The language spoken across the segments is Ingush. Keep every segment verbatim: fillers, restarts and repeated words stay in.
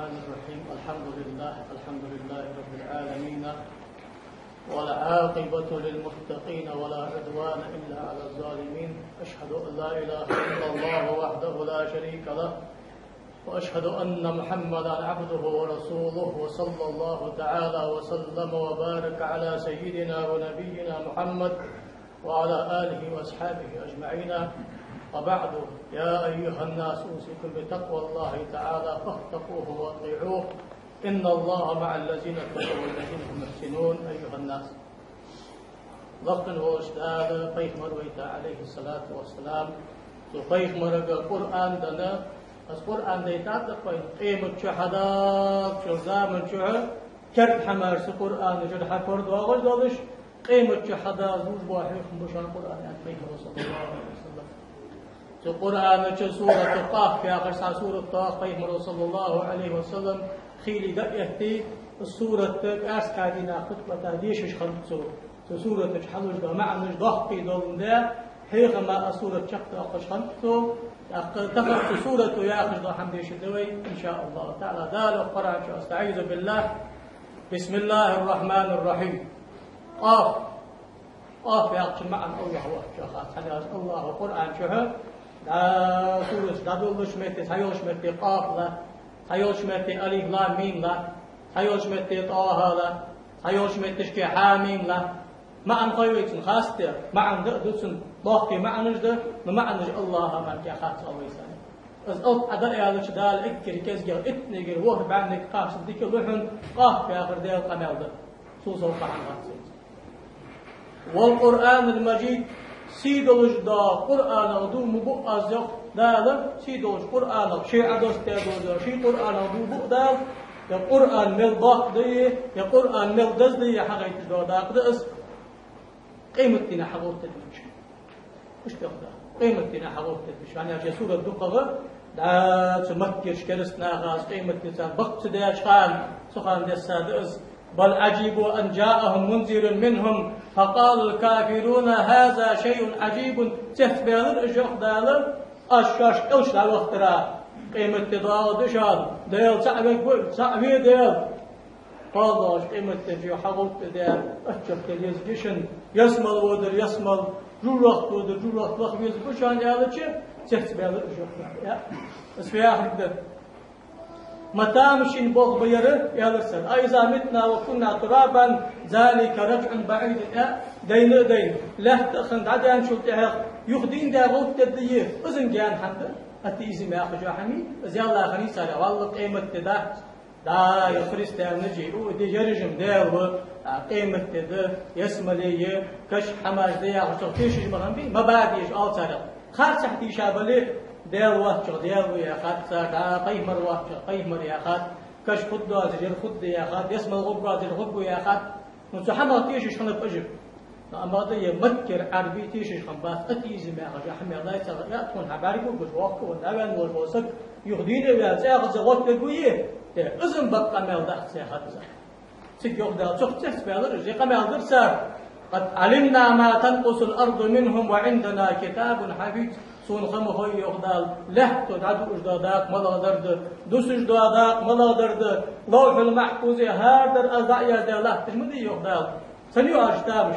الرحمن الرحيم. الحمد لله، الحمد لله رب العالمين، والعاقبة للمتقين، ولا عدوان إلا على الظالمين. أشهد أن لا إله إلا الله وحده لا شريك له، وأشهد أن محمدا عبده ورسوله، وصلى الله تعالى وسلم وبارك على سيدنا ونبينا محمد وعلى آله وأصحابه أجمعين. وبعد، يا أيها الناس، أوصيكم بتقوى الله تعالى، فاتقوه وأطيعوه، إن الله مع الذين اتقوا والذين هم محسنون. أيها الناس. Лакха волча Дала пайхамар вайта, عليه الصلاة والسلام, цу пайхамарга Къуръан денна, из Къуръан дайта а тӀаккха къемат чу хьадаллача заман чухь керда хӀамаш цу Къуръана чура хьапардоагӀаш долаш, къемат чу хьадаллалуш бола хьехам ба шоана Къуръан, аьннад пайхамара, صلى الله عليه وسلم. Цу Къуръана чу сурату Къаф яхаш цхьа сурат доагӀа, пайхамара, صلى الله عليه وسلم, хийла дӀаэтта, сурат кӀаьрса кадина хутбата дешаш хиннад цо. Цу сурата чу хьалуш дола маӀанаш доккхий долаш да, хьехам а сурат чакхдоаккхаш хиннад цо. ТӀаккха тахан цу сурата яхаш дола хӀама дешаргда вай, إن شاء الله تعالى. Дала Къуръан чу, أستعيذ بالله. بسم الله الرحمن الرحيم. Къаф. Къаф яхачун маӀан АллахӀ воацачоа хац. ХӀана аьлча АллахӀа Къуръан чухь, да, сурат дӀадолалуш метте, цхьайолча метте Къаф латт, цхьайолча метте Алиф Лам Мим латт, цхьайолча метте ТӀаха латт, цхьайолча метташка Хьа Мим латт. МаӀан хой вай цун, хастте, маӀан да а да цун, доккхий маӀанаш да, но маӀанаш АллахӀа мара кхы хац вайсанна. Из алап Ӏа дӀааьлча, Дала эггара кӀезигагӀа иттанегара ворхӀ бӀаьннега кхаччалца дика лу хьона, Къаф яхар Даьла къамаьл да. Цул совгӀа хӀама хац вайна. والقرآن المجيد, сий долаш дола Къуръанах дув ма буъ аз, йоах Дала, сий долча Къуръанах, ший Ӏодоссадаь долча ший Къуръанах дув буъ Дала, ер Къуръан мел доккха да е, ер Къуръан мел деза да е хьагойташ дола дакъа да из. Къематдийнахьа хьагӀовттадергда. Иштта да. Къематдийнахьа хьагӀовттадергда. ХӀана аьлча сурат дукхагӀа, да, цу Маккерча кераста наха, аз къематди царна бакъ ца даьча хана, цу хана дессад из. بل عجبوا أن جاءهم منذر منهم فقال الكافرون هذا شيء عجيب. Цецбаьлар уж, йоах Дала, аз шоаш кӀалш дӀавахийтара. Къематди доагӀаргда шоана, Даьла цаӀ вергва, цаӀ ве Даьла. КхоалагӀча къематдийнахьа хьагӀовттадаьр аччахтел еза гишан, ялсмала водар ялсмала, жожагӀате водар жожагӀате лаха везаргва шоана аьлча, цецбаьлар уж, йоах Дала. Из фу яхилга да? Ма тамашийна болх ба ер, аьлар цар. أإذا متنا وكنا ترابا ذلك رجع بعيد. Э, дайна а дайна, лаьтта а хинна дӀадаьнначул тӀехьагӀа юха дийна даь гӀовттадергда е, из-м гаьна хӀама да. Атеизм яхаш йола хӀама, из ялла хиннай царех, валлахӀи, къематди дац. Да, ер христианаш а, иудейш а, ераш-м Даьла ва, а, къематди да, ялсмале я, каша хӀамаш да яхаш, цох тешаш ма хиннабий, ма баде уж, оал царех. Харцахьа тийша бале а, Даьла воацачох Даьла ва яхад цар, да, пайхамар воацачох пайхамар яхад, каша фуд доацаш ер фуд да яхад, ялсмале гӀоргвоацаш ер гӀоргва яхад. Ну, цу хӀамах тешаш хиннаб уж. Но амма да ер Маккара Ӏарбий тешаш хиннабац атеизм яхаш хӀама, лай цаӀ а тхона хьабӀаргагуш, воккха а венна, дӀавенна волаш вола саг, юха дийна а ваьнна, цӀаькха а ца гӀоттавергва е, э, из-м бакъ къамаьл дац яхад из. Цига йоах Дала, цох цецбаьлар уж, е къамаьл дир цар: قد علمنا ما تنقص الأرض منهم وعندنا كتاب حفيظ. Сона ха ма хой, йоах Дала, лаьтто дӀадуаш дола дакъа малагӀдар да, дусаш дола дакъа малагӀдар да, Лавхьул-Махьфузе хӀара дар аз дӀаяздаь латташ ма дий, йоах Дала. Цхьана ю оаш тамаш.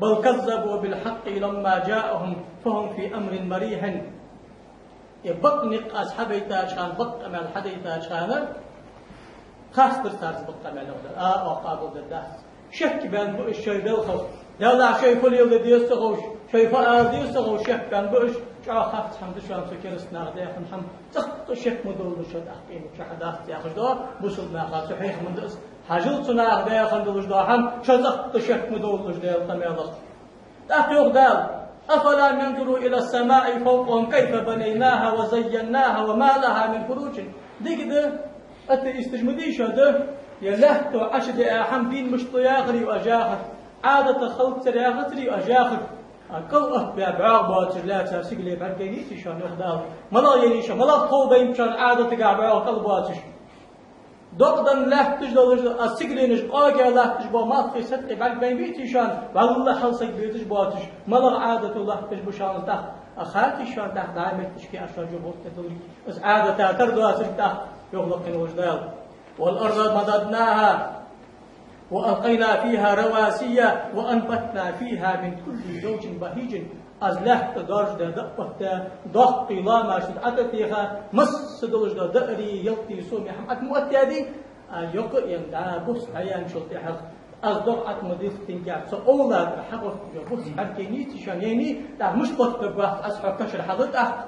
بل كذبوا بالحق لما جاءهم فهم في أمر مريح. Е бакъ никъ аз хьабайтача хана, бакъ къамаьл хьадайтача хана, хастар царца бакъ къамаьл, йоах Дала. А, оаха къоабалдергдац. Шек баьннаб уж шоай белхах. Деллахь, шоай фу леладе деза ца ховш, шоай фу ала деза ца ховш шек баьннаб уж. ЧӀоагӀа харц хӀама да шоана цу кераста наха даь хинна хӀама. ЦӀаккха шек ма довлалаш шо тӀаккха къемат чу хьадац яхаш дола бусалба наха цу хьехам да из. Хьажал цу наха даь хинна долаш дола хӀама, шо цӀаккха шек ма довлалаш Даьла къамаьлах. ТӀаккха йоах Дала: أفلم ينظروا إلى السماء فوقهم كيف بنيناها وزيناها وما لها من فروج. Дика да, атеисташ, ма дий шо, да, ер лаьтто Ӏочудиа хӀама дийна мишта да яхарий оаш, яхар? Ӏадатах хилацар яхацарий оаш, яхар? А кӀал оттабаь бӀоагӀа боацаш лаьца сигале бӀаргавайнавий шоана, йоах Дала? МалагӀа енай шоана, малагӀа тхов байнаб шоана Ӏадатагахьа бӀоагӀа кӀал боацаш? Докъаданна лаьтташ долаш, а сигаленаш къоге латташ бола малхий саг бӀаргавайнавий шоана, валлахӀи, хьал саг безаш боацаш, малагӀа Ӏадато латташ ба шоана тӀаккха? А хатта шоана тӀаккха дӀа метташка а шоана жо бохтадалга, из Ӏадата тара доацарг тӀаккха, йоах лакхе волча Дала: «والأرض مددناها وألقينا فيها رواسي وأنبتنا فيها من كل زوج بهيج». Аз лаьтта доаржадаь, дӀаоттадаь, доккхий лоамаш цу тӀа Ӏотеха, масса долаш дола даарий, ялатий, сомий хӀама Ӏо ма оттадаьдий, а йокъа а яьнна, дӀа бус хьаяьнначул тӀехьагӀа, аз догӀа Ӏо ма дилхийтинге, цу овла тӀара хьагӀотташ бола бус хьаркеннийца шоана яьннай, тӀаккха мишта боттаргвац аз хьо кашара хьал тӀаккха.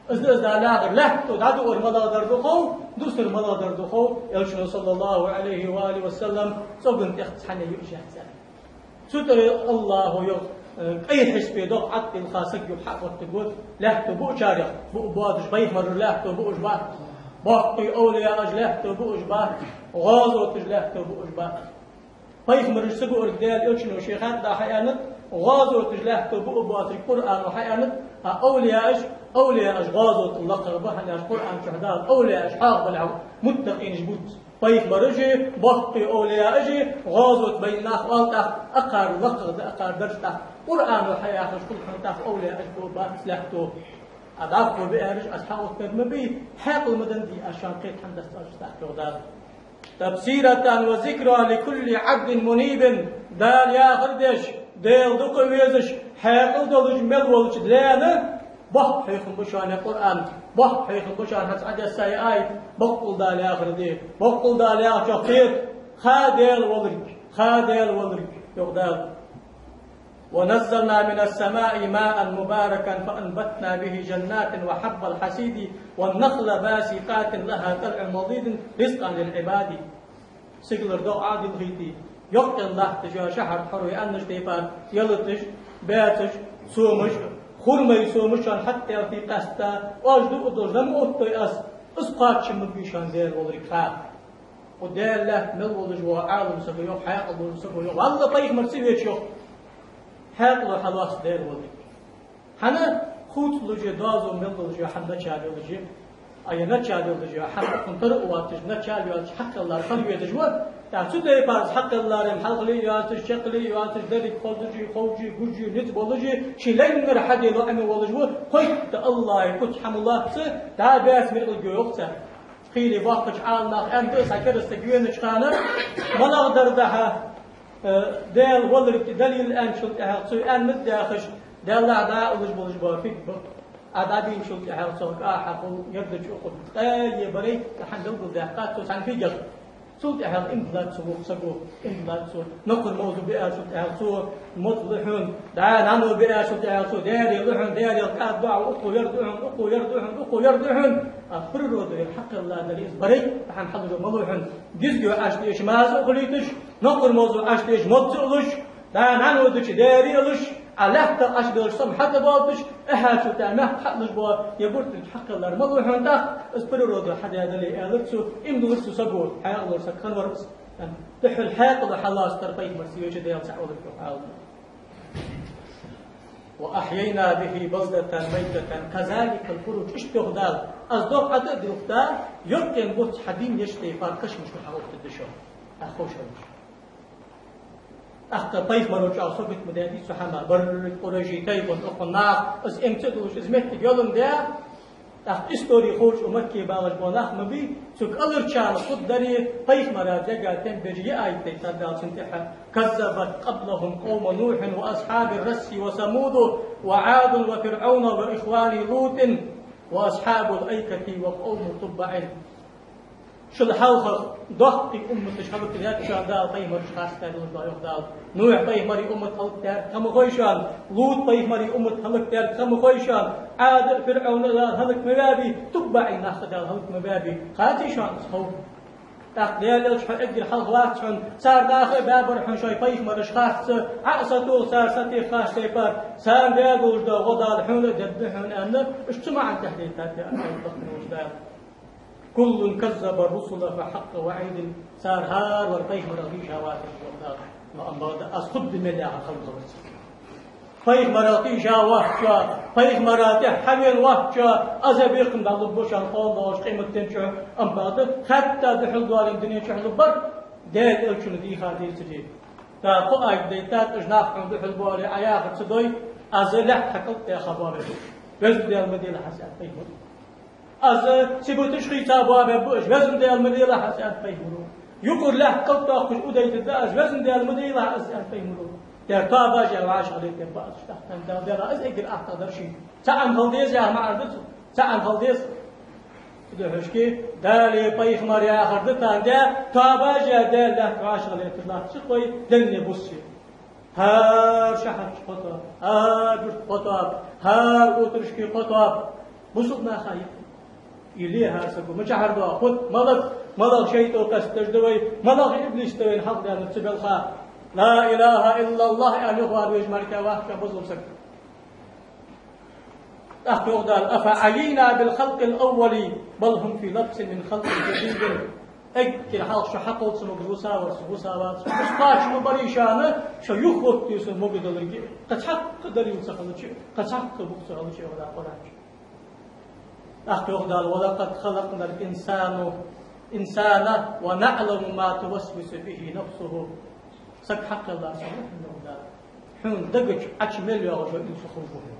Из да из Дала яхар, лаьтто дӀадуар малагӀдар да хов, дусар малагӀдар да хов, Элчано, صلى الله عليه وآله وسلم, цӀоган тӀехьа цхьанне юаш яц аьнна. Цу тӀара АллахӀо йоах, э, кӀай хьисапе догӀа Ӏо а дилха саг юха хьа а оттаргва, лаьтто буачарех, буа боацаш пайхамараш лаьтто буаш бац, боккхий овлияаш лаьтто буаш бац, гӀазоташ лаьтто буаш бац. Пайхамараш ца буарг Даьла Элчано ший хаттара хьааьннад, гӀазоташ лаьтто буа боацарг Къуръано хьааьннад, а овлияаш, овлияаш гӀазотал лакхагӀа ба, хӀана аьлча Къуръан чу Дала овлияаш хьоахабалехьа муттакъинаш бувц. Пайхамараши, боккхий овлияаши, гӀазот байнараш оал тӀаккха, акхар лакхагӀа да, акхар дарж тӀаккха. Къуръано хьаяхаш хул хьона тӀаккха овлияаш буа бац лаьтто. А дӀахо беараш аз хьагӀоттадер ма бий, хьаькъал ма дий аз шоана, кхета хӀама дац аз тӀаккха, йоах Дала. «تبصرة وذكرى لكل عبد منيب». Дала яхар деш, Даьла дукха везаш, хьаькъал долаш мел волча даьна боккха хьехам ба шоана Къуръан, боккха хьехам ба шоана хӀанз Ӏодессача аята, боккъал Дала яхар де, боккъал Дала яхачох кхета, ха Даьла волга, ха Даьла волга, йоах Дала. «ونزلنا من السماء ماء مباركا فأنبتنا به جنات وحب الحصيد والنخل باسقات لها طلع نضيد رزقا للعباد». Сигалара догӀа Ӏодилхийтий, йоккхагӀа латташ йола шахьар тхьор вай аьннача тайпара ялаташ, баьцаш, сомаш, хурмай сомаш шоана хьатӀаэттий къаьстта, оаш дуа долаш дӀа ма оттадой аз, из кхоачам ма бий шоана Даьла волга ха. Укх Даьла лаьтта мел волаш вола Ӏалам саг йоах, хьаькъал долаш саг йоах, валлахӀи, пайхамар ца веча йоах, хьаькъало хьалоац Даьла волга. ХӀана? Хувцалуш я, доазув мел долаш я, хӀама начар йолаш я. А е начар йолаш я, хӀама укхун тара а воацаш, начар йоацаш, хьакхеллар хила везаш ва. ТӀаккха цу тайпара хьакхеллараш хьалхале а йоацаш, чаккхале а йоацаш, деррига хозаш а, ховш а, гуш а, низ болаш а, ший лайнар хьадело Ӏема волаш ва, кхойтта АллахӀа куц хӀама лоацца, дӀа баьца миркъалга йоах цар. Кхийли боккхача Ӏаламнаха аьннад, цхьа керастаг венача хана, малагӀдар да хьа, э, Даьла волга далил аьнначул тӀехьагӀа цо аьннад яхаш, Даьллахьа дӀаалаш болаш бола фиг ба. А дӀабийначул тӀехьагӀа цо кӀа хьахул, ярдача укхун ткъаь е барай, хӀама белгалдаьккхад цо цхьан фигах. Цул тӀехьагӀа иман диллад цу вокха саго, иман диллад цо. Накхар мовза биачул тӀехьагӀа цо моз лу хьона, дӀа-нана биачул тӀехьагӀа цо даьра лу хьона, даьра кӀад доагӀа, укхо вер да хьона, укхо вер да хьона, укхо вер да хьона. А природа вер хьакхелла дале, из барай, хӀама хьалура ма лу хьона. Гизго Ӏаш деш маза а хулийташ, накхар мовза Ӏаш деш моз а луш, дӀа-нана дича даьра а луш, а лаьтта Ӏаш белаш сом хьатӀабоалийташ, эхьачул тӀехьа мехка хьалуш бола, е буртиг хьакхеллар ма лу хьона тӀаккха, из природа хьадаьдале, аьлар цо, иман диллар цу саго, хьаькъало саг хиннавар из. Духхьал хьаькъало хьалоацар пайхамар ца веча Даьла цаӀ волга хьална. «وأحيينا به بلدة ميتة كذلك الخروج». Иштта йоах Дала, аз догӀа Ӏо а дилхийта, йоккхагӀа бутт хьадийна еш тайпара кашамашка хьагӀоттаду шо. Аххо шоаш. ТӀаккха пайхамаро чӀоагӀа сагот ма даьдий цу хӀамах, барригача къурайший тайпан, укхун наха, из эмца а долаш, из моттиг йоландаь, тӀаккха истори ховш, укх Макке багӀаш бола нах ма бий, цу кӀалхарчарна хургдарий, пайхамара дега тем беш я аят дайтад Дала цун тӀехьа: «كذبت قبلهم قوم نوح وأصحاب الرس وثمود وعاد وفرعون وإخوان لوط وأصحاب الأيكة وقوم تبع». Шул хьалха доккхий умматаш хӀалакдаьд шоана Дала, пайхамараш харцдаь долаш да, йоах Дала. Нухь пайхамара уммат хӀалакдаьр, тха ма хой шоана. Лут пайхамара уммат хӀалакдаьр, тха ма хой шоана. Ӏада а, ФирӀавна а Дала хӀалак ма ваьбий, туббаӀий нах а Дала хӀалак ма баьбий. Кхаций шоана из хов? ТӀаккха Даьла Элча, хьо эггара хьалха вац хьона, цар наха а баьбар хьона шоай пайхамараш харц, Ӏа а сатоха цар сатеха харц тайпара, царна даь долаш да гӀо Дала хьона а дергда хьона аьнна, уж цу маӀан тӀехьа дайтад Дала. «كل كذب الرسل فحق وعيد». Цар хӀаравар пайхамарах дийша вацар, йоах Дала. Но ам бакъда аз хургда мел яхар хала ма хиннавац. Пайхамарах дийша вац шо, пайхамара тӀехьа хьавена вац шо, аз а бехкам дӀалургба шоана кхоана доагӀача къематдийнахьа. Ам бакъда хатта духьал доаллача дунен чухь лургбар Даьла Элчано дийха дийцаре. ТӀаккха кхо аят дайтад, уж нах хьона духьал боале, Ӏа яхар ца дой, Аз лаьтта хьакӀалтӀадаьха боабаьб уж, Везан Даьла ма делахь из, аьннад пайхамаро. Аз сибаташ хийца боабаьб уж, Везан Даьла ма делахь из, аьннад пайхамаро. Юкъара лаьтта кӀалтӀадоаккхаш удайтаргда аз, Везан Даьла ма делахь из, аьннад пайхамаро. Дера тоабаш яь вӀашагӀлетаргба аз, иштта аьнна, Дала, Дала, из эггара аттагӀа дар шийна. ЦаӀ хила деза яха маӀан да цун, цаӀ хила деза. Цудухьа шки Дала, пайхамара яхар да тӀа, де, тоабаш яь, Даьла лаьтта вӀашагӀлеташ латташ хой, денна бус я. ХӀара шахьарча кхо тоаба, хӀара юрта кхо тоаба, хӀара отарашка кхо тоаба. Бусалба наха юкъе. Из ле хӀара саго, мичахьара доагӀа, хӀаьта малагӀа, малагӀа шайтӀо къаьсташ да вай, малагӀа иблис да вайна хьалха даьннар цу балха. لا إله إلا الله аьнна юхавар веза мара вахка бусалба саг. ТӀаккха йоах Дала: أفعيينا بالخلق الأول بل هم في لبس من خلق جديد. Эггара хьалха шо хьакхолла ца могаш вусавар со, вусавар со. Уж кхоачаш ма барий шоана, шо юхавоттаю со могадаларга. Кхы цхьаккха далил ца хилча, кхы цхьаккха бух ца хилча, йоах Дала Къуръан чу. ТӀаккха йоах Дала: ولقد خلقنا الإنسان، الإنسان ونعلم ما توسوس به نفسه. Саг хьакхелла саг ва хьона, йоах Дала. Хьона дега чу Ӏочу мел йоагӀаш йола уйла хов хьона.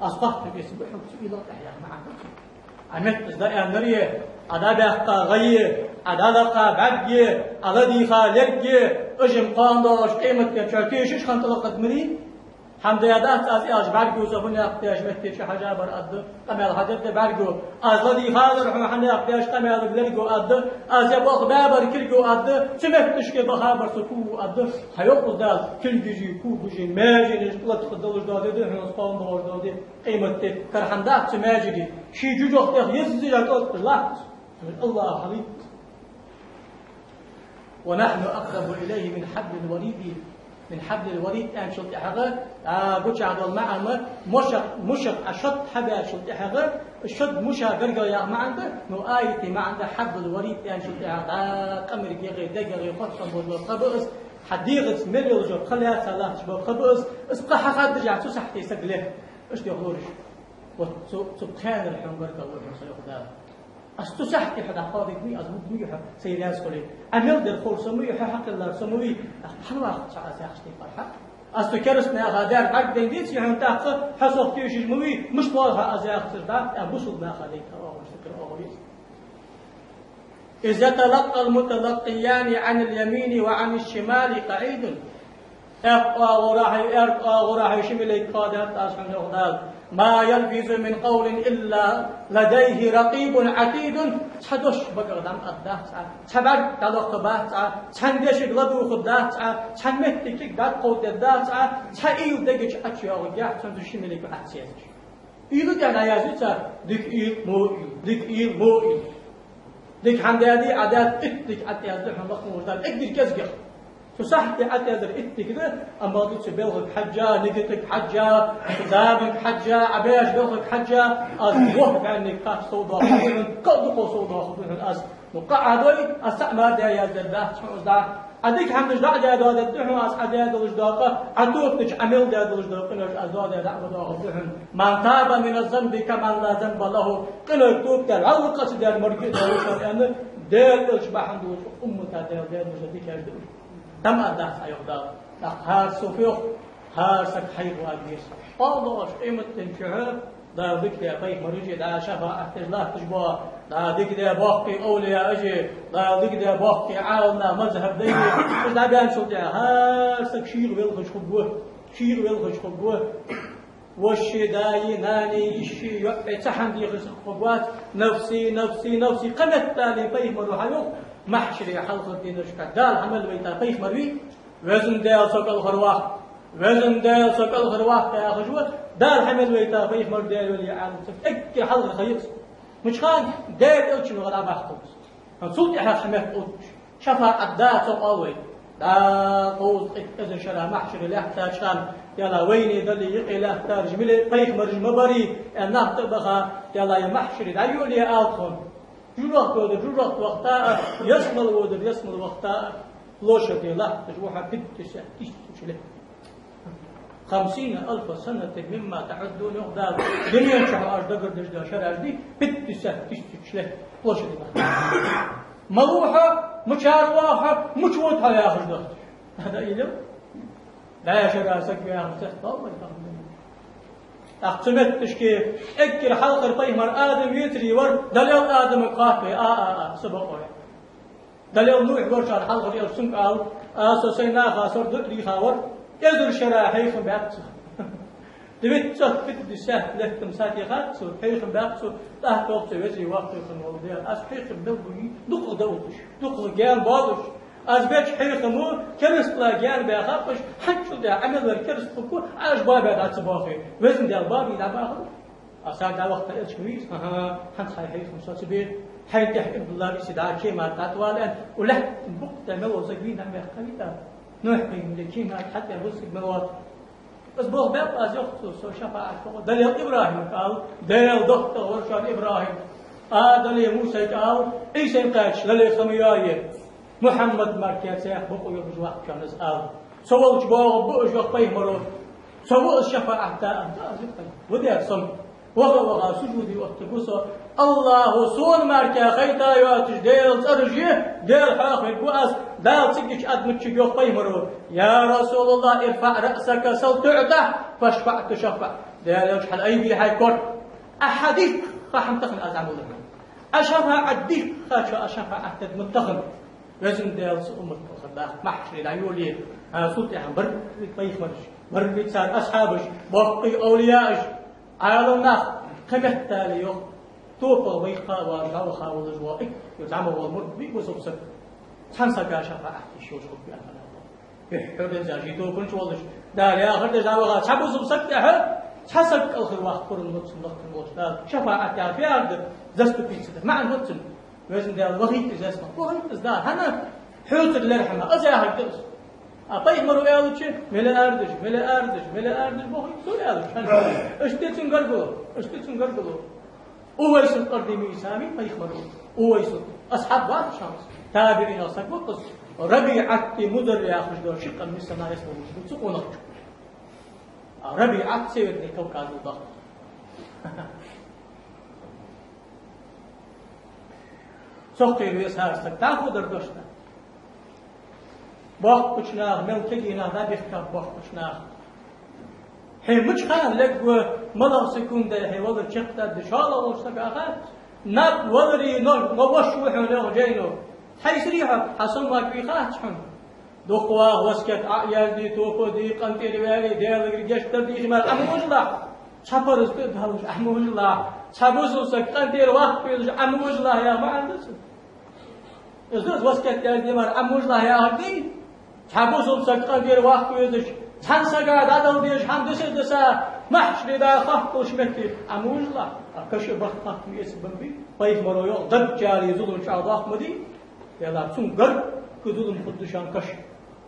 Аз хоаттам беш ба хьога цу уйлах тӀехьа яха маӀан да цун. Ӏа меттаца дӀааьннаре, Ӏа дӀабаьккха гӀае, Ӏа дӀадаккха бӀарге, Ӏа ладийгӀа лерге, уж-м кхоана доагӀаш къематден чу тешаш хинна тӀалакхат мини? ХӀама даь дац аз аьлча бӀарго, со хӀана яккха деш метте чу хьажа бар, аргда, къамаьл хьадергда бӀарго. Аз ладийгӀа лар хьона, хӀана яккха деш къамаьлага лерго, аргда. Аз е болх баь бар кулго, аргда. Цу метташка баха бар со кулго, аргда. Хьайоах Дала, кулгаши кулгаши маьженаш латта долаш дола ди да хьона, кхоана доагӀаш дола ди, къематди. Кара хӀама дац цу маьжега. Ший жожагӀатех еза зижа тӀалатта латташ. АллахӀ хьалийтта. ونحن أقرب إليه من حبل الوريد. من حبل الوريد аьнначул тӀехьагӀа, а, гучахь дола маӀан, мушах, мушах Ӏа шод хьабаьчул тӀехьагӀа, шод муша гаргагӀа яха маӀан да, ну, аятий маӀан да, حبل الوريد аьнначул тӀехьагӀа, а, къамаргагӀа, дегагӀа хоттам болаш бола пхи ба из, хьа дегӀаца мел йолаш йола пхи лаьца латташ бола пхи ба из, из пхи хьахаддашехь цу сахьте саг ле. Иштта йоах лораша. Вот цу, цу пхенара хьона гаргагӀа ва хьона со, йоах Дала. Аз цу сахьте хьо дӀакхоадергдий, аз вугаргвий хьо, са раьза хуле. Ӏа мел дар ховр со ма вий, хьо хьакхеллар со ма вий, тӀаккха хьан вахар цхьа аз яхача тайпара хьа? Аз цу керастанаьха даьр бӀаргадайна деций хьона, тӀаккха хьо сох тешаш ма вий, мишта воагӀа хьо аз яхача тайпара, тӀаккха бусалба наха дайта оагӀув, ши кара оагӀув я из. إذ يتلقى المتلقيان عن اليمين وعن الشمال قعيد. Аьккха оагӀорахьеи, аьрда оагӀорахьеи ши малейк кхоадаьд аз хьона, йоах Дала. ما يلفظ من قول إلا لديه رقيب عتيد. Цхьа дош багах дӀа ма аргдац Ӏа, цхьа бӀарг дӀадоаккхаргбац Ӏа, цхьан дешага ладувгӀаргдац Ӏа, цхьан метте кулг дӀакховдадергдац Ӏа, цхьа уйла дега чу ӀочуйоагӀаргьяц цунца ши малейк Ӏа ца езаш. Уйла тӀехьа дӀаязду цар, дика уйла, во уйла, дика уйла, во уйла. Дика хӀама даьдий, Ӏа даьд, итт дика Ӏа тӀаязду хьона, лакха волча Дала, эггара кӀезигагӀа. Цу сахьте Ӏа тӀаяздар итт дика да, амма ду цу белхага хьежжа, нигатага хьежжа, цу заманга хьежжа, Ӏа беш белхага хьежжа, аз вох баьнниг кхача совдоахаргда хьона, кхы а дукха совдоахаргда хьона аз. Ну, кхы Ӏа дой, аз цхьа а мара даь яздаьр дац хьона из дӀа. Ӏа дика хӀамаш дӀа а даь доадаьд хьона аз Ӏа даь долаш дола къа, Ӏа тоабанча Ӏа мел даь долаш дола къинош аз доадаь дӀа а доахаргда хьона. من تاب من الذنب كمن لا ذنب له. Къиноех тоба даьр, вӀалла къа ца даьр морг а долаш, аьнна, Даьла Элча бахьан долаш уммата Даьла даь долаш дикаш да уж. ДӀа ма аргдац Ӏа, йоах Дала. ТӀаккха хӀара сов йоах, хӀара саг хьайгӀа вагӀа веза. Аллахӏ, къематден чухь Дала дика даь пайхамараш а, Дала шафаӀат деш латташ бола, Дала дика даь боккхий овлияаш а, Дала дика даь боккхий Ӏаламнах, мазхӀаб дайнаш а, уж дӀабаьнначул тӀехьагӀа хӀара саг шийгӀа велхаш хургва, шийгӀа велхаш хургва. Воши, даи, нанеи, йиши, йоӀи, цхьа хӀама дехаш саг хургвац. نفسي، نفسي، نفسي. Кхаметтел пайхамаро хьайоах, махьшаре хьалхарча дийнахьа Дала хьа мел вайта пайхамар вий, Везан Даьла, со кӀалхарваккха, Везан Даьла, со кӀалхарваккха яхаш ва, Дала хьа мел вайта пайхамар, Даьла вели Ӏалам ца, эггара хьалхара ха я из. Мича хана? Даьла Элчано дӀабахкалца. Цул тӀехьагӀа хьа метта отташ, шафаӀат да цо къоалвай. ДӀа кховзткъеи итт эзар шера махьшаре лаьттача хана, Даьла, вайна дале, юкъе лаьттараш миле пайхамараш ма барий, аьнна, нах тӀа а баха, Даьла, е махьшаре дӀайолае ала тхона. ЖожагӀате водар жожагӀате вахийта а, ялсмале водар ялсмале вахийта а, площаде латташ ва хьо пятьдесят тысяч лет. خمسين ألف سنة مما تعدون, йоах Дала. Дунен чу хьо аш дагардеш дола шераш дий, пятьдесят тысяч лет площаде латташ. Малав хьо, мичара ва хьо, мича вода хьо яхаш доацаш. ХӀаьта уйла я? ДӀаьша шера саг яхаш цецдоал вай, хӀама. ТӀаккха цу метташка эггара хьалхара пайхамар Адам вецаре вар, Далла Адамага хоатт вай: «А, а, а, са бокъо». Далла Нухь вар, цар хьалхара элча, цунга аьлар: «Аз со сай наха сор дуӀа дийха вар, эзар шера хьехам баьккха цо». Дивитта цот пита ди саьтта лаьттам сатийхад цо, хьехам баьккха цо, тӀаккха йоах цо: «Веза-воккха хинна вола Даьла, аз хьехам мел бу, дукхагӀа довлаш, дукхагӀа гаьна боалаш. Аз беча хьехамо керастала гаьна баьхаб, аш хӀанзчул тӀехьа Ӏамал вар кераста хургва, Ӏа аш бабаь дӀа ца боахе. Везан Даьла, бабий дӀабахар». Аз цар дӀавахийтар элча ма вий из: «ХӀаа, хӀанз хьай хьехам соцабе, хьайна тӀехьа Ибрахьим виси дӀа кема тӀа тӀавала», — аьнна, уллехь букъ тӀа мел вола саг вийна ма ваьккхавий тӀаккха. Нухь пайхамара кема тӀа хьатӀаваьнна вола саг мел воацар. Аз бохабаьб, аз йоах цо, со шафаӀат хьо. Далла Ибрахьимага аьлар, Даьла дохк тӀа вар шоана Ибрахьим. А, Далла Мусайга аьлар, Ӏийсайна кхаьча, Далла хӀама йоае. Мухьаммад мара кхы цхьа бокъо йолаш ваккха шоана из, аьлар. Со волча боагӀаргба уж, йоах пайхамаро. Со ва из шафаӀат да, аьнна, аз йоах, ва дер сона. Ваха-ваха сужуде оттаргва со. АллахӀо сона мара кхы хайта йоацаш Даьла цӀераш я, Даьла хьоахавергва аз. Дала цигача адамашка йоах пайхамаро: «يا رسول الله، ارفع رأسك سل تعطه، واشفع تشفع». Даьла элча, хьаайбе хьай кор. Ӏа хьадийхка хӀама тахан аз Ӏамал дар. Ӏа шафаӀат дийхка, Ӏа шафаӀат дергда тахан. Везан Даьла, са уммат кхалхар даха, махьшаре дӀайолае, а, цул тӀехьа берригаш пайхамараш, берригаш цар асхьабаш, боккхий овлияаш, Ӏаламнах, кхы меттел йоах, топа вайха вар, дӀаваха волаш вола, ик, зӀамагӀа вола мурд вий бусалба саг, цхьан сага шафаӀат деш йолаш хургва, аьнна. Хьо деза жи топанча волаш, Дала яхар деш дӀаваха цхьа бусалба саг тӀехьа, цхьа саг кӀалхарваккха пурам луц цунна лакхе волча Дала. ШафаӀат яхар фу яхар да, заступиться дар. МаӀан хӀанз цун. Везан Даьла, вахийта из, аз ма вахийта из, да, хӀана? Хьоцара лерхӀама, аз яхар да из. А пайхамаро аьлча, мел арадеш, мел арадеш, мел арадеш, вахийта цо аьлча, хӀана? Иштта цун гаргало, иштта цун гаргало. Увайсул Къарни мийса вий пайхамаро? Увайсул. Асхьаб вац шоана из. ТабиӀинех саг ва из. РабиӀат ибн Мудир яхаш дола ши къам миссионарес волаш ва цу къонахчо. А РабиӀат Северный Кавказал даха. Цох кхера веза хӀара саг, дӀахо дар дош да. Боккхача наха, мел кегий нах дӀабихкаб боккхача наха. Хье мича хана лергва, малагӀа секунде хье валар чакхдаргда, шоллагӀа волча сага хац. Наб валаре, но, но воша ва хьона, йоах жайно. Хьайсарий хьо, хьа сомаваргвий хац хьона. Дукха ваха, васкет Ӏо а яздий, тоба а дий, къинтӀера ваьле, Даьлагара гешт дар дийхе мара Ӏа ма вужалахь. Цхьа параз тӀа а далаш Ӏа ма вужалахь. Цхьа бусалба саг къинтӀера вахка везаш Ӏа ма вужалахь, яха маӀан да цун. Из да из, васкет язде мара Ӏа ма вужалахь яхар дий? Цхьа бусалба саг къинтӀера вахка везаш, цхьан сага дӀадала дезаш хӀама дисар диса, махьшаре дӀахатта долча метте Ӏа ма вужалахь. А каша бахка хаттам эца бан бий? Пайхамаро йоах, Даджала зулам чӀоагӀа доккха ма дий? Делахь цун гарга зулам хургда шоана каша.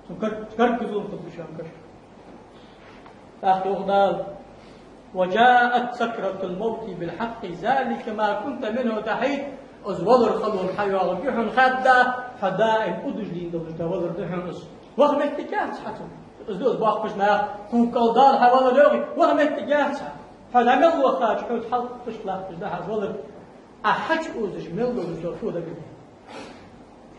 Цун гарга, гарга зулам хургда шоана каша. ТӀаккха йоах Дала: «وجاءت سكرة الموت بالحق ذلك ما كنت منه تحيد». Из валара халонаш хьайоагӀаргья хьона, хадда, хьо даим удаш лийнна долаш дола валар да хьона из. Ваха моттиг яц хьа цун. Из да из, боккхача наха кхы кӀалдала хьа валар йоагӀе, ваха моттиг яц хьа. Хьо дӀа мел вахача, хьоца хьалхашка латташ да хьа из валар. Ӏа хьачуозаш мел долаш дола фу дагардеш?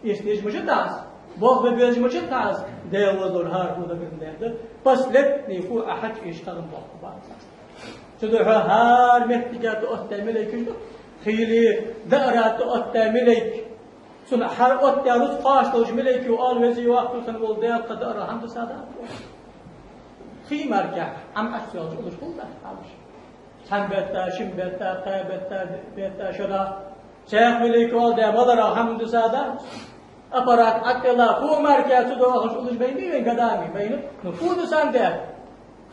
Эца дезаш ма дац из, болх бе безаш ма дац из, Даьла возаллора хӀара фу дагардаьд. Последний фу Ӏа хьачуэш хилар болх бац из. Цудухьа хӀара моттиге тӀаоттадаь малейкаш да, хийла даарах тӀаоттадаь малейк. Цунна хьаоттадаь рузкъа кхоачаш долча малейко оал: «Веза-воккха хинна вола Даьла, кхы даарах хӀама дисса да?» Хий мара кхы Ӏа мачча йолча уллаш хул да хьалаш. Цхьан бетта, шин бетта, кхаь бетта, диъ бетта, шера. Цхьа малейко оал: «Даьла, маларах хӀама дисса да?» Аппарат Ӏотилла, фу мара кхы цу дохаш уллаш байна вайна, гадами байна. Ну, фу дисса да?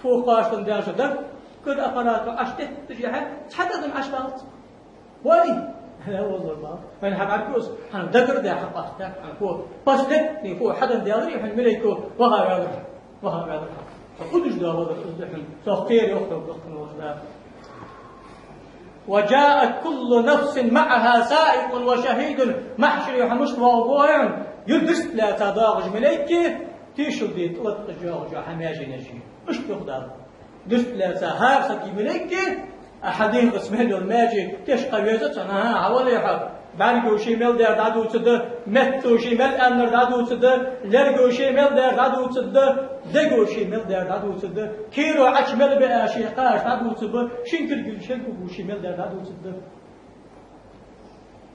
Фу кхоачаш да, шу даггара аппарат Ӏотетташ яхьа, цхьа адам Ӏочувалац. Вай! Хьа возаллора бала. Вайна хьабӀаргагуш, хьа дагардаь хьакъаста, хьа фу. Последний фу хьадаь даларе, хьа малейко ваха ваьлар. Ваха ваьлар. Со удаш да валар, удаш да хьона. Со кхера йохтал дохкан волаш да. «وجاءت كل نفس معها سائق وشهيد». Махьшаре хьа мишта воагӀаргва хьона? Юха дирст лаьца доагӀаш малейк, тешал де тӀа латкъаш йоагӀаш хьа маьженаш. Иштта йоах Дала. Дирст лаьца хӀара сага малейк, а хьа дегӀаца мел йола маьже тешкха веза цунна, хӀа, хьавале хьо. БӀарго ше мел даьр дӀадувцаргда, метто ше мел аьннар дӀадувцаргда, лерго ше мел даьр дӀадувцаргда, дего ше мел даьр дӀадувцаргда, кийро Ӏочу мел беа ший кхаш дӀадувцаргба, шин кулго ший кулго ше мел даьр дӀадувцаргда.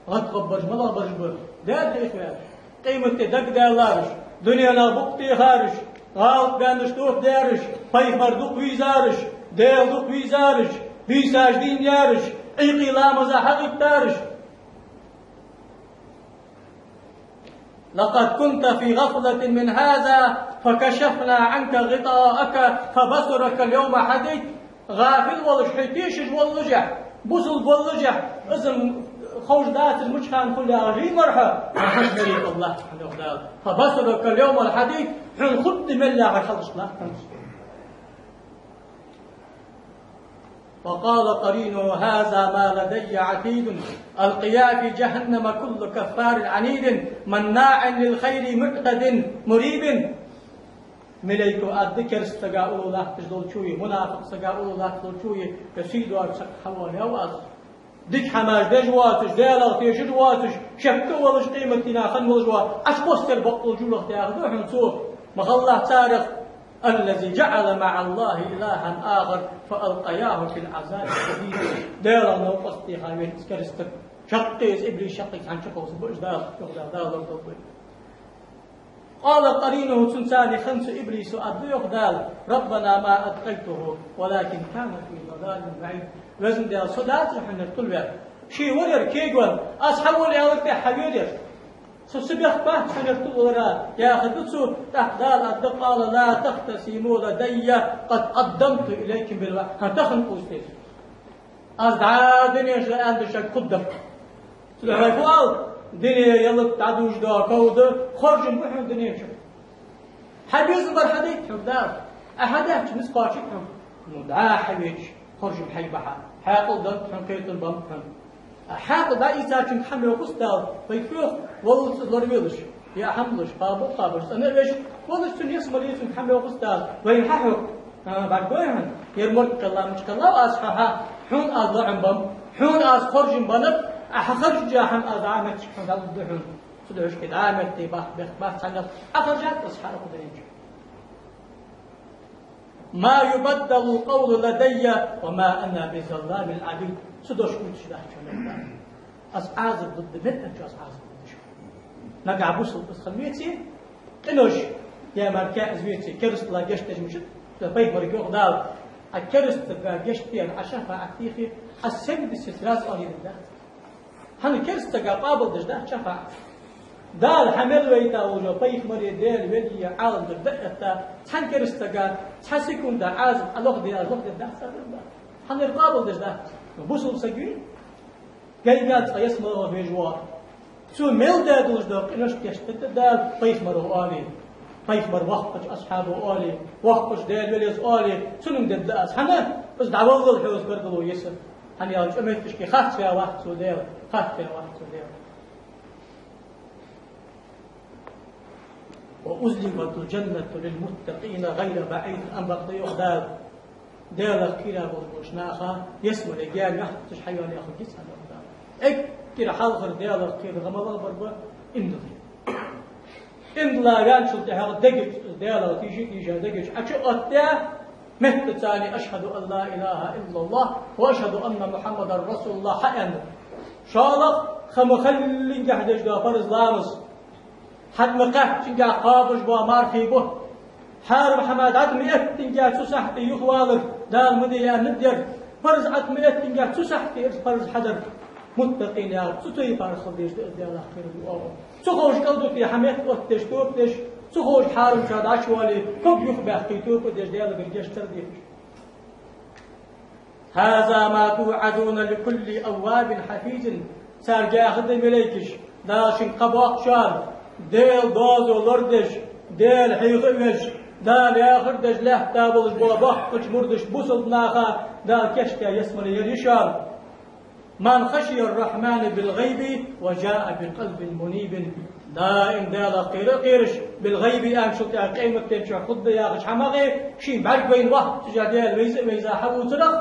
ГӀадгӀоргбараш малагӀбараш ба? Даьра хьехаваьраш, къематди дагадалараш, дуненах букъ техараш, гӀалат баьннараш тоха дераш, пайхамар дукха вийзараш, Даьла дукха вийзараш, бийсаш дийна яраш, Ӏийкъе ламаза хьагӀиттараш. لقد كنت في غفلة من هذا فكشفنا عنك غطاءك فبصرك اليوم حديد. ГӀафил волаш, хьо тешаш воллашехь, бусалба воллашехь, из ховш дацар мичахьа хул яхаш лийннар хьо, хьа хьажа мери Аллахь хьанах Дала. فبصرك اليوم حديد, хьона хургда мел яхар хьалхашка латтанаш. وقال قرينه: هذا ما لدي عتيد، ألقيا في جهنم كل كفار عنيد، مناع للخير معتد مريب. Малейко аргда керста сага уллув латташ долчоа, мунафикъ сага уллув латташ долчоа, я сий доацаш саг хьавоалаяьй аз. Дика хӀамаш деш воацаш, Даьлах тешаш воацаш, шек а волаш, къематдийнахьа хинна волаш вола, Ӏочубоссар бакъдолча жулах тӀехьа да хьона цо, ма хилалахь царех. الذي جعل مع الله إلها آخر فألقياه في العذاب الشديد. Даьлах новкъост техаваь венна из керста саг. Шаккхе из иблис шаккхе цхьана чукхувсаргба уж Дала, йоах Дала, Дала лорадолда вай. قال قرينه, цунца цхьана хинна цу иблисо аргда, йоах Дала: ربنا ما أطغيته ولكن كان في ضلال بعيد. Веза Даьла, со дацар хьона ер тилваьр. Ше вар ер кегавенна, аз хьавола аьлар тӀехьа хьавера ер. Со, со бехк бац хьона ер тилвалара, яхар да цо, тӀаккха Дала аргда: قال لا تختصموا لدي قد قدمت إليكم بالوعد. ХӀанз тахан къувсте. Аз дӀа дунен чу аьнна да шуга хургда. Цудухьа вай фу оал, дуне ялат дӀадужаш дола ков да, хоржам ба хьона дунен чу. Хьа безам бар хьадайта хьога Дала. Ӏа хьадаьча низ кхоачаргда хьона. Ну, дӀа хьавеча, хоржам хьайга бахьа. Хьаькъал да хьона, кхетам ба хьона. Ӏа хьаькъал дӀаийцачунга хӀама йоаккхаргдац Дала, вай хьоьху, валлалца лоравелаш. Я хӀама луш, кхаба а кхабаш, цӀена а веш, валлалца цунна ялсмале цунга хӀама йоаккхаргдац Дала, вайна хьахьокх. А, бӀаргагой хьона, ер морг кхелла, мича кхеллав аз хьо, хьа, хьона аз лоӀам беннаб, хьона аз хоржам беннаб, Ӏа хьа харжача хӀама аз Ӏа моттиге хьона дӀалургда хьона. Цудухьа шуга дӀа метте баха бехк бац хьанах, Ӏа харжад аз хьа кху дунен чу. ما يبدل القول لدي وما أنا بظلام للعبيد. Са дош увтташ дац хьона. Аз Ӏазап лургда, меттача аз Ӏазап лургда шуга. Нагахь бусалба из хила веце, къинош, я мара кхы из веце, керастала гешт деш мичад, цу пайхамарга йоах Дала: Ӏа керастага гешт даьнна, Ӏа шафаӀат дийхе, аз семьдесят раз оалийна дац. ХӀана, керастага къоабалдеш дац шафаӀат. Дала хьа мел вайта волча пайхамара, Даьла валий, Ӏаламгара дӀаэтта, цхьан керастага цхьа секунда Ӏазап Ӏа лохде, аз лохдергдац царна. ХӀана, ер къоабалдеш дац. Бусалба саг вий? Гайгацкъа ялсмале веш вола. Цо мел даь долаш дола къинош гешт дергда Дала, пайхамара оале. Пайхамара воккхача асхьабо оале, воккхача Даьла валес оале, цунга дергда аз. ХӀана, из дӀаваллал хьоца гаргало я са. ХӀана аьлча, цу метташка харцваь вац цо Даьла, харцваь вац цо Даьла. وأزلفت الجنة للمتقين غير بعيد, ам бакъда йоах Дала. Даьлах кхера болаш болча наха ялсмале гаьна мехкахташ хьайоалаяь хургья царна, йоах Дала. Эггара хьалхара Даьлах кхера гӀа малагӀбар ба? Иман дилла. Иман дилла ваьнначул тӀехьагӀа дега чу, Даьлах тийша а тийша, дега чу Ӏочу а оттадаь, меттаца цхьана: أشهد أن لا إله إلا الله وأشهد أن محمدا رسول الله хьааьнна. ШоллагӀа, ха ма халлингехь деш дола парз ламаз. ХьатӀа ма кхаьччингехь кхоабаш бола мархий бутт. Хьарам хӀама дӀатӀа ма эттингехь цу сахьте юхавалар Дала ма де аьннад ер. Парз Ӏа тӀа ма эттингехь цу сахьте ераш парз хьадар. Муттакъин яхар цу тайпара хила дезаш да из Даьлах кхерар, йоах. Ца ховш кӀалдуте хьаметта оттадеш, тоба деш, ца ховш хьарамча дӀачувале, ког юхабаьккхе, тоба деш, Даьлагара гешт дар дехаш. هذا ما توعدون لكل أواب حفيظ. Царга яхар да малейкаша, Дала шуга кхаъ боаккхачарна, Даьла доазув лорадеш, Даьла хьехавеш, Дала яхар деш лаьтта болаш бола боккхача мурдашта, бусалба наха Дала кийчдаь ялсмале яр я шоана. من خشي الرحمن بالغيب وجاء بقلب منيب. Даим Даьлах кхера а кхераш, بالغيب аьнначул тӀехьагӀа къематдийнахьа хургда яхача хӀамах, шийна бӀаргавайна вахача Даьла вайза а вайза хьавувцарах,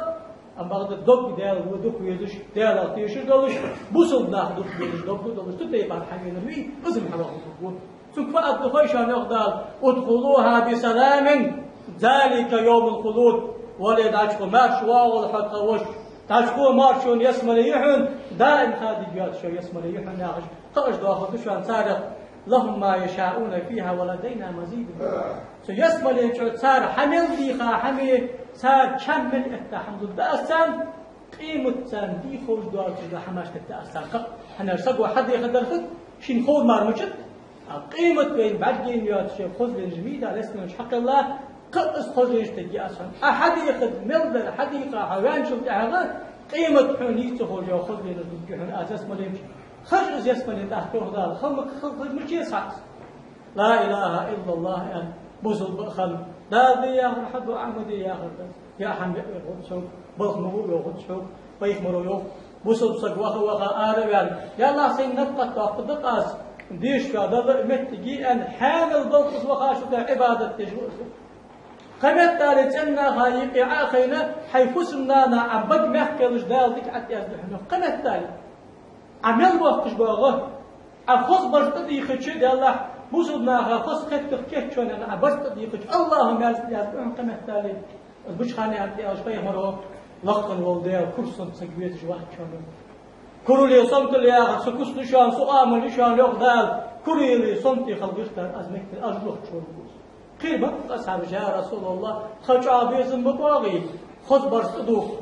Амма бакъда дог Даьла во дукха везаш, Даьлах тешаш долаш, бусалба нах дукха везаш дог долаш, цу тайпара хьавенар вий, из-м хьавахалургва. Цунга фу аргда хой шоана, йоах Дала: «ادخلوها بسلام، ذلك يوم الخلود». Вале, дӀачугӀо, маьрша воагӀалва хьо, тха воша, дӀачугӀо, маьрша хьона ялсмале я хьона, даим хадийга йоацаш я ялсмале я хьона, яхаш, кхаъаш доахаргда шоана царех: «لهم ما يشاءون فيها ولدينا مزيد». Цу ялсмален чу цар хьа мел дийха хӀама, цар чам мел этта хӀама лургда аз царна, къематдийнахьа дийха ховш доацаш дола хӀамаш дергда аз царна кхы. ХӀана аьлча саго хьадийхадар хӀаьта шийна ховр мара мичад, а къематдийнахьа вайна бӀаргаяйна йоацаш я хозленаш мийда ялсмален чу хьакхелла, кхы из хозленаш дергда аз хьона. Ӏа хьадийхад мел дар хьадийха хьо ваьнначул тӀехьагӀа, къематдийнахьа хьона нийса ца ховш йола хозленаш дергда хьона аз ялсмален чу. Харжа из ялсмале тӀаккха, йоах Дала, хала ма хала, хала ма хеза хьа из. «لا إله إلا الله» аьнна, бусалба а хинна, Дала де яхар хьаду, Ӏа ма де яхар да. Я хӀама беа вер хургда хьога, балха ма бу вер хургда хьога. Пайхамаро йоах: бусалба саг ваха-ваха ара а ваьнна, «Ялла, сайна напагӀат доаккхаргда-кх аз, дешаш Далла а моттиг я» аьнна, хьанал балхаца ваха шу тӀа Ӏибадат деш ва из. Кхыметтел цӀен наха юкъе Ӏа а хайна, хьай фусам-нана Ӏа бага мехкелаш Дала дика Ӏа тӀаязду хьона. Кхыметтел Ӏа мел боахкаш боагӀа, Ӏа хоза барзкъа дийхача, Даьллахь, бусалба наха хоза кхетта кийчо Ӏа барзкъа дийхача, АллахӀа маьрша тӀаязду хьона кхыметтел. Из бучхана ян тӀа аьлча, пайхамаро лакха вола Даьла кура санна саг везаш вац хьона. Курал е сомтал яхар са куц да шоана, са оамал я шоана, йоах Дала, курал е сомта хила гӀертар аз меттел, аз лохчо ву. Кхы бакъ асхьабаша: «Я РасулаллахӀ, тха чӀоагӀа безам ба боагӀий, хоза барзкъа дувха,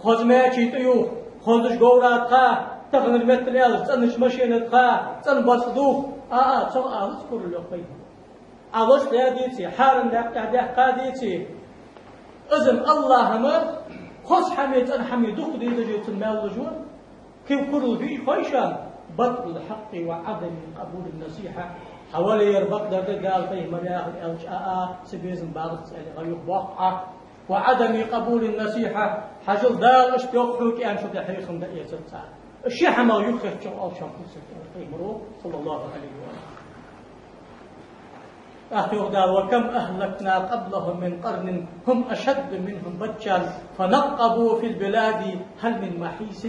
хоза маьчий тӀаювха, хозача говра тӀа тха, таханарча меттала аьлча, цӀенача машина тӀа тха, цӀена барзкъа дувха?» «А, а, цох алац курал», йоах пайхамаро. Ӏа лочкъадаь деций, хьарам даькъа тӀехьа даьккха деций, из-м АллахӀа-м хоза хӀамеи цӀена хӀамеи дукха дийдаш я цун маьл луш вар. Кхы курал фу я хой шоана: «بطر الحق وعدم قبول النصيحة». Хьа вале, ер бакъдар да Дала, пайхамара яхар аьлча, а, а, са безам багӀац аьле, гӀа юхабоаккх Ӏа. «وعدم قبول النصيحة», хьажал, Дала иштта йоах хьога аьнна, шу тӀа хьехам дӀаэцар цар. Ши хӀамах юхахецачох оал шоана куцсаг, аьннад пайхамаро, صلى الله عليه وسلم. ТӀаккха йоах Дала: «وكم أهلكنا قبلهم من قرن هم أشد منهم بطشا فنقبوا في البلاد هل من محيص».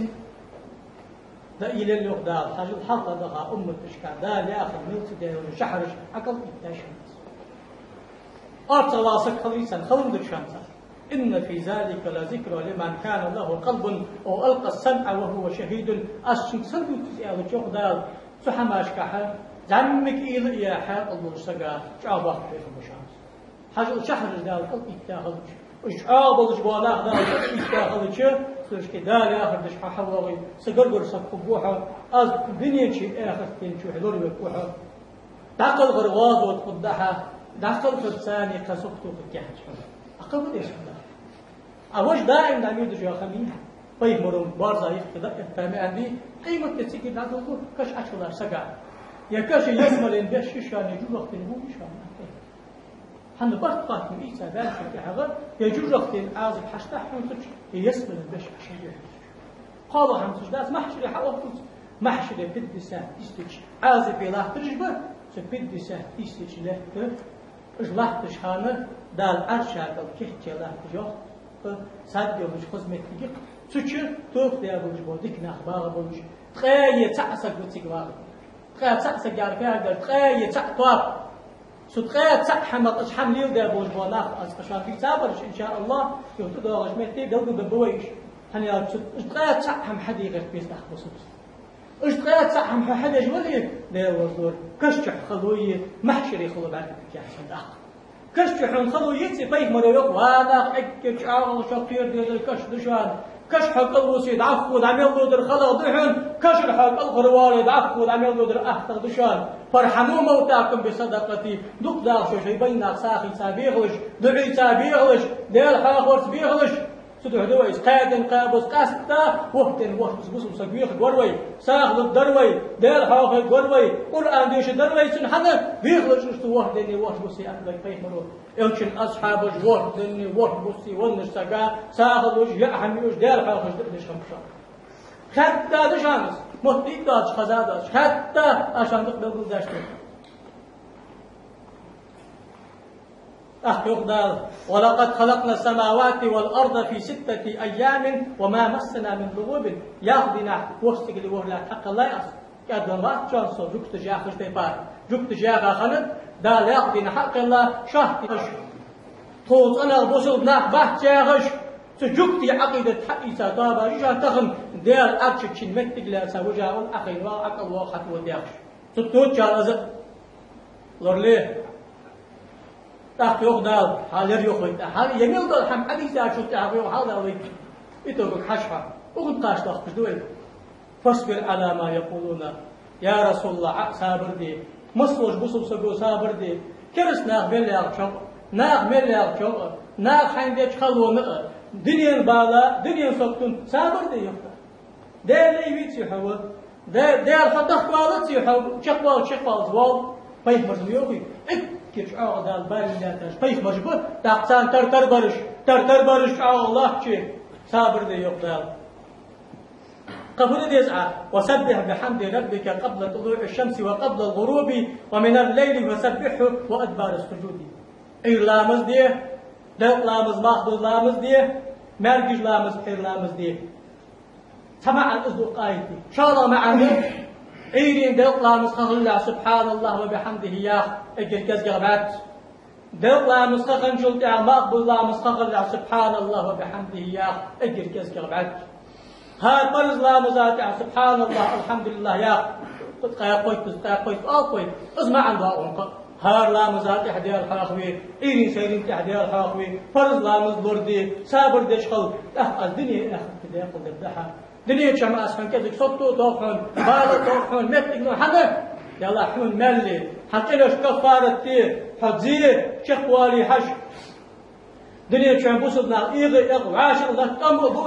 ДӀаийллал, йоах Дала, хьажал, хьалха даха умматашка Дала яхар мел ца даь йола шахьараш Ӏа кӀалхийтта шоана. Орцагӏвала саг хилийта санна, хала ма дий шоана цар. «إن في ذلك لذكرى لمن كان له قلب أو ألقى السمع وهو شهيد». Аз шуга сенна дувц из аьлча, йоах Дала, цу хӀамашкахьа зӀамига уйла а яь, хьаькъал долча сага чӀоагӀа боккха хьехам ба шоана. Хьажал, шахьараш Дала кӀалхийтта хилча, уж чӀоагӀа болаш бола нах Дала кӀалхийтта хилча, цу шке Дала яхар деш хьо хьавоагӀе, са гаргара саг хургва хьо, аз дунен чуи ахартен чуи хьо лоравергва хьо. ДӀакхалхар гӀазот хургда хьа, дӀакхалхарца цхьана кхы сохтухаргьяц хьона. Ӏа кхы фу деш хьона? Ӏа вож даим дӀа мел деш йола хӀама я хьа. Пайхамаро боарза йихта дӀа а этта ма аьннадий, къематди цигара дӀадолалу, каша Ӏочухилар сага. Е каша ялсмален беш я шоана, е жожагӀатен во я шоана. ХӀана, барт-хоаттам ийца баьлчул тӀехьагӀа, е жожагӀатен Ӏазап хьаштахь хьона цу чу, е ялсмален беш Ӏа шоана. КхоалагӀа хӀама цу чу дац, махьшаре хьаоттац. Махьшаре пятьдесят тысяч Ӏазапе латтараш ба, цу пятьдесят тысяч лаьтта, уж латтача хана Дала Ӏарша кӀал кийчъяь латташ, йоах, саг йолаш хоза моттиг я-кх, цу чу тоба даь болаш бола дика нах багӀа болаш, ткъаь цаӀ саг ва цига вагӀа. Ткъаь цаӀ саг яхар фу яхилга да, ткъаь цаӀ тоаба. Цу ткъаь цаӀ хӀамах, аз хӀама леладаь болаш бола нах, аз шоана дийцабараш, иншааллахӀ, юха тӀадоагӀача метте белгалбергба вай уж. ХӀана аьлча, цу ткъаь цаӀ хӀама хьаде гӀерта веза тӀаккха бусалба саг. Уж ткъаь цаӀ хӀама хьо хьадеш вале, Даьла воазлора, каша чу хало е, махьшаре хало бӀаргагургьяц хьона тӀаккха. Каша чу хьона хало еце, пайхамаро йоах: «Ва нах, эггара чӀоагӀа шоана кхера дезар каша да шоана. Каша хьо кӀалвусе, дӀахо дӀа мел лодар халагӀа да хьона, кашара хьо кӀалхарвале, дӀахо дӀа мел лодар аттагӀа да шоана. فارحموا موتاكم بالصدقة». Дукха даха шо шоай байнараш сагӀийца бехалаш, дуӀайца бехалаш, Даьла хьоахорца бехалаш. Цудухьа да вай из кхаь ден кхаь бус къаьстта, ворхӀ ден ворхӀ бус бусалба саг вехаргвар вай, сагӀа лургдар вай, Даьла хьоахаргвар вай, Къуръан дешаргдар вай цунна, хӀана, вехалаш уж цу ворхӀ ден ворхӀ бусе, аьннад вайга пайхамаро. Элчан асхьабаш ворхӀ ден ворхӀ бусе веннача сага сагӀа луш, яа хӀама юаш, Даьла хьоахавеш деш хиннаб шоана. Хатта да шоана из, мотт дийца доацаш, хеза доацаш, хатта, аз шоана дукха белгалдеш да. Йоах Дала: «ولقد خلقنا السماوات والأرض في ستة أيام وما مسنا من لغوب». Ялх дийнахьа ворхӀ сигали ворхӀ лаьтта хьакхеллай Аз. КӀаьдвенна вац шоана Со жугташ яхаш тайпара. Жугташ яха хиннад, Дала ялх дийнахьа хьакхелла, шоахташ. Тхо цӀенагӀа бусалба нах бац яхаш, цу жугтий Ӏакъидат хьаийца тоба ю шоана тахан, Даьла Ӏаршачун моттиг лаьца вижа вола, Ӏахайна вола, Ӏакъал вола хьатӀавода яхаш. Цу тотчал аза лорале. ТӀаккха йоах Дала, хьал ер йоах вай, хьал е мел дола хӀама хьадийцачул тӀехьагӀа йоах хьал Дала вайга. Итогага хьажа хьо. Укхунна кхача лохкаш да вай. «فاصبر على ما يقولون». Я РасулаллахӀ, Ӏа сабар де. Массаволча бусалба саго сабар де. Кераста нах мел яхачох а, нах мел яхачох а, наха хьайна деча халона а, дунен бала, дунен саготон сабар де, йоах Дала. Даьла лай веций хьо ва? Да-, Даьла хьо дахкавалаций хьо? Чакхвала, чакхвалца воал. Пайхамарас ма йоахий: эггара чӀоагӀа Дала балийна лаьтташ пайхамараш ба, тӀаккха царна тар-тар бараш, тар-тар бараш чӀоагӀа лоацца. Сабар де, йоах Дала. Кхы фу де деза Ӏа: «وسبح بحمد ربك قبل طلوع الشمس وقبل الغروب ومن الليل فسبحه وأدبار السجود». Ӏуйра ламаз де, делкъа ламаз, малхбуза ламаз де, маьркӀажа ламаз, пхьера ламаз де. Цхьа маӀан из да укх аята. ШоллагӀа маӀан да: Ӏуйрийна делкъа ламаз ха хилалехь «سبحان الله وبحمده» яха эггара кӀезигагӀа бац. Делкъа ламаз ха хинначул тӀехьагӀа малхбуза ламаз ха хилалехь «سبحان الله وبحمده» яха эггара кӀезигагӀа бац. ХӀара парз ламаза тӀехьа «سبحان الله، الحمد لله» яха, ткъаь кхойтта, ткъаь кхойтта, алапхой, из маӀан доагӀа укхун. ХӀара ламаза тӀехьа Даьла хьоахаве, Ӏуйрийна, сайрийна тӀехьа Даьла хьоахаве, парз ламаз лораде, сабар деш хила, тӀаккха Аз дунен а ахарта декъал дергда хьа. Дунен чу Аз хьона кӀезига сорто а тох хьона, бала а тох хьона, моттиг лу хьона, Даьла, хьона маьл ле, хьа къинош каффарат де, хьо зе чакхвале хьажа. Дунен чу бусалба нах эгӀа а эгӀа, вӀашагӀлатта тӀом а бу.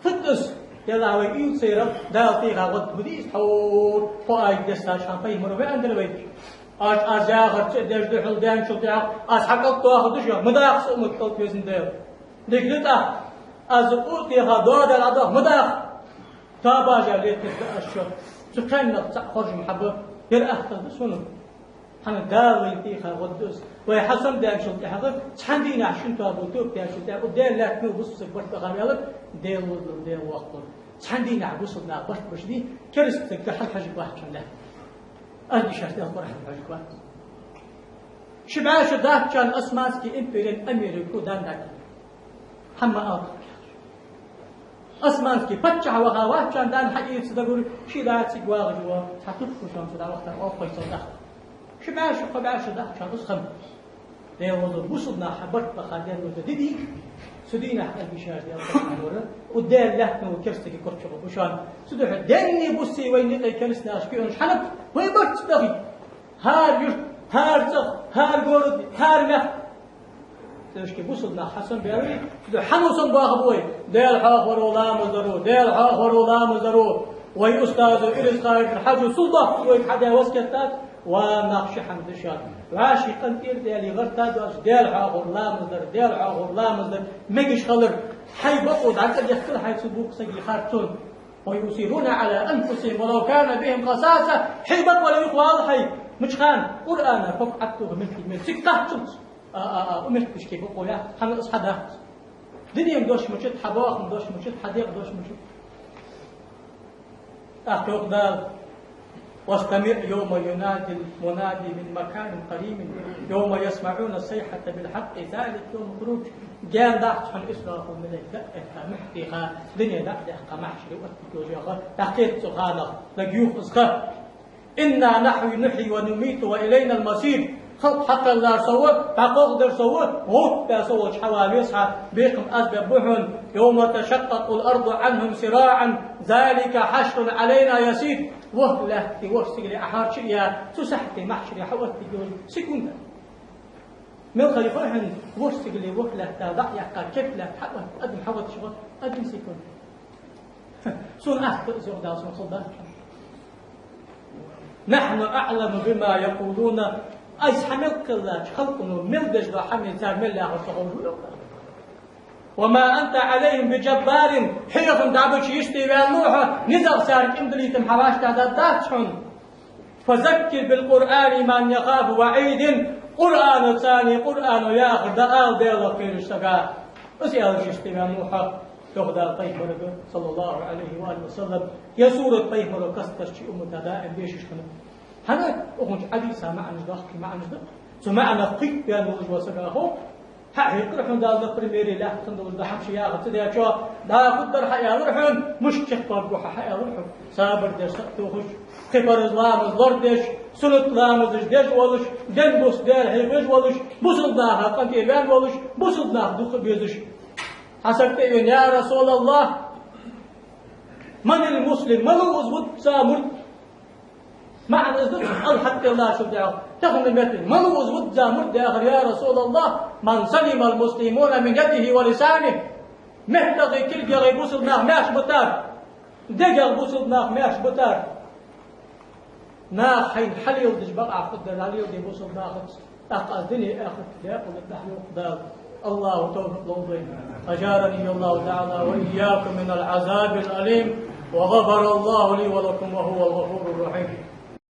Фуд из? Даьла, вай уйла ца ярах Дала теха гӀо да, ма дий из тхьовра, тхо аят дессача хана пайхамара ваьннадар вайга. Аз, аз яхар ца деш духьал даьнначул тӀехьагӀа, аз хьа кӀалтӀа тоха да шо, ма даха со, ма кӀалтӀа везан Даьла. Дика да тӀаккха, аз укх теха доадал Ӏадоха, ма даха. Тоабаш летаргда аз шоана. Цу кхаьннех цхьаъ хоржам хьаба, ер ахтар да сона. ХӀана, Дала вайна теха гӀо да из. Вай хьасом даьнначул тӀехьагӀа, цхьан дийнахьа шин тоабо тоба даьнначул тӀехьагӀа, Даьла лаьтта мел бусалба саг барт баха ваьлар, Даьла возаллал, Даьла воккхал. Цхьан дийнахьа бусалба нах барт беш дий, кераста саг хьалхьажа бахчан лаьтта. Аз дийшар Даьла Къуръан хьалхьажа бац. Ши бӀаь шу дац шоана Османский империн амирага хьу дан даккха. ХӀама ма алалахь. Османский паччахь ваха вац шоана дан хьаийца дагур, ши лаьца цига вагӀаш ва, цхьа турк ва шоана цу дӀавахийтар, оапхой цо даха. Ши бӀаь шу, кхо бӀаь шу дац шоана из хӀама. Даьла возаллал, бусалба нах хьа барт баха даьнна да ди дийка. Цу дийнахьа аз дийшар Даьла Къуръан вара, укх Даьла лаьтта мел керастага корчагӀа ба шоана. Цудухьа денний бусий вайна юкъе кераста нахаш кхиъанаш хьанаб, вай барт ца дахийта. ХӀара юрт, хӀара цӀагӀа, хӀара город, хӀара мехка. Цу шке бусалба нах хьасом баьлар, цудухьа хьан хьасом бахаб вай? Даьла хьоахаваро, ламаз даро, Даьла хьоахаваро, ламаз даро. Вай устазо Ирисханаькъан Хьажо сулдохкаш вайга хьадаь васкет дац, ва нах, ши хӀама да шоана. ВӀаший къинтӀера даьле гӀерта доацаш, Даьла хьоахавар, ламаз дар, Даьла хьоахавар, ламаз дар мегаш хилар. Хьай бокъо дӀа ца дехкал хьай цу букъ сага харцон. «ويؤثرون على أنفسهم ولو كان بهم خصاصة». Хьай бакъвала юхавала хьай. Мича хана? Къуръана ког Ӏаттуха меттиг мел цига кхаччалца. А, а, а, у меттигашка бокъо яц, хӀана из хьадац. Дунен дош мичад, хьа бахам дош мичад, хьа дегӀ дош мичад. ТӀаккха йоах Дала: «واستمع يوم ينادي المنادي من مكان قريب يوم يسمعون الصيحة بالحق ذلك يوم الخروج». Гаьна дац хьона Исрафил малейк дӀа а этта, мухь теха, дуне дӀа а даьккха, махьшаре оттаргйолаш йола ха, дӀакхет цу ханах, дагаюх из ха. «إنا نحن نحيي ونميت وإلينا المصير». Халкъ хьакхеллар Со ва, дӀакхалхадар Со ва, гӀовттабаь Со волча хьавала веза хьо, бекхам Аз бергба хьона. «يوم تشقق الأرض عنهم سراعا ذلك حشر علينا يسير». ВорхӀ лаьтта, ворхӀ сигали Ӏохарчаяь, цу сахьте махьшаре хьаоттаргйолаш секунда. Мел ха я хой хьона ворхӀ сигали ворхӀ лаьтта дӀа а яьккха, керда лаьтта хьаотта адам хьавоагӀаш ва, один секунд. Сона атта из, йоах Дала, сона хала дац. «نحن أعلم بما يقولون». Аз хьа мел кхеллача халкъо мел деш дола хӀама, цар мел яхар Со ховш ва, йоах Дала. «وما أنت عليهم بجبار». Хьехам дӀабича йисте ваьнна ва хьо, низагӀа царна кӀимдалийтам хьа вӀаштӀехьдаргдац хьона. «فذكر بالقرآن من يخاف وعيد». Къуръана цани, Къуръано яхар да ала Даьлах кхераш сага. Из аьлча иштта ваьннав хьо, йоах Дала пайхамарга, саллаллахӀу Ӏалайхи ва алихи ва саллам, е сурат пайхамара кастарча уммата даим бешаш хиннаб. ХӀана? Укхунча хьадиса маӀанаш доккхий маӀанаш да. Цу маӀанах кхийтта ваьнна волаш вола саг хов. Хьа хьекхар хьона Дала, например, лаьтта хинна долаш да хӀама ший яхар ца дечоа, дӀахо дар хьааьлар хьона, мишта чакхбаргба хьо хьааьлар хьона. Сабар деш, сатохаш, кхы парз ламаз лорадеш, суннат ламазаш деш волаш, ден бус дера хьехаш волаш, бусалба наха къинтӀера ваьнна волаш, бусалба нах дукха безаш. Хьа саг тӀа а вена: «Я РасулаллахӀ, манил муслим, малув из вузза мурд?» МаӀан из да, алхьамдулиллахӀ, шул дегӀ. Тахан метте: «Малув из вузза мурд, я РасулаллахӀ?» «Ман салимал муслимуна мин ядихи ва лисаних». МеттагӀеи кулгагӀеи бусалба нах маьрша битар, дегагӀа бусалба нах маьрша битар. Нах хьайна хьалеладеш бакъахьа хургдар, хьалеладе бусалба нахаца. ТӀаккха аз дунен, ахарта даькъала дахьа, йоах Дала. АллахӀа тавфикъ лолда вайна. أجارني الله تعالى وإياكم من العذاب الأليم، وغفر الله لي ولكم، وهو الغفور الرحيم.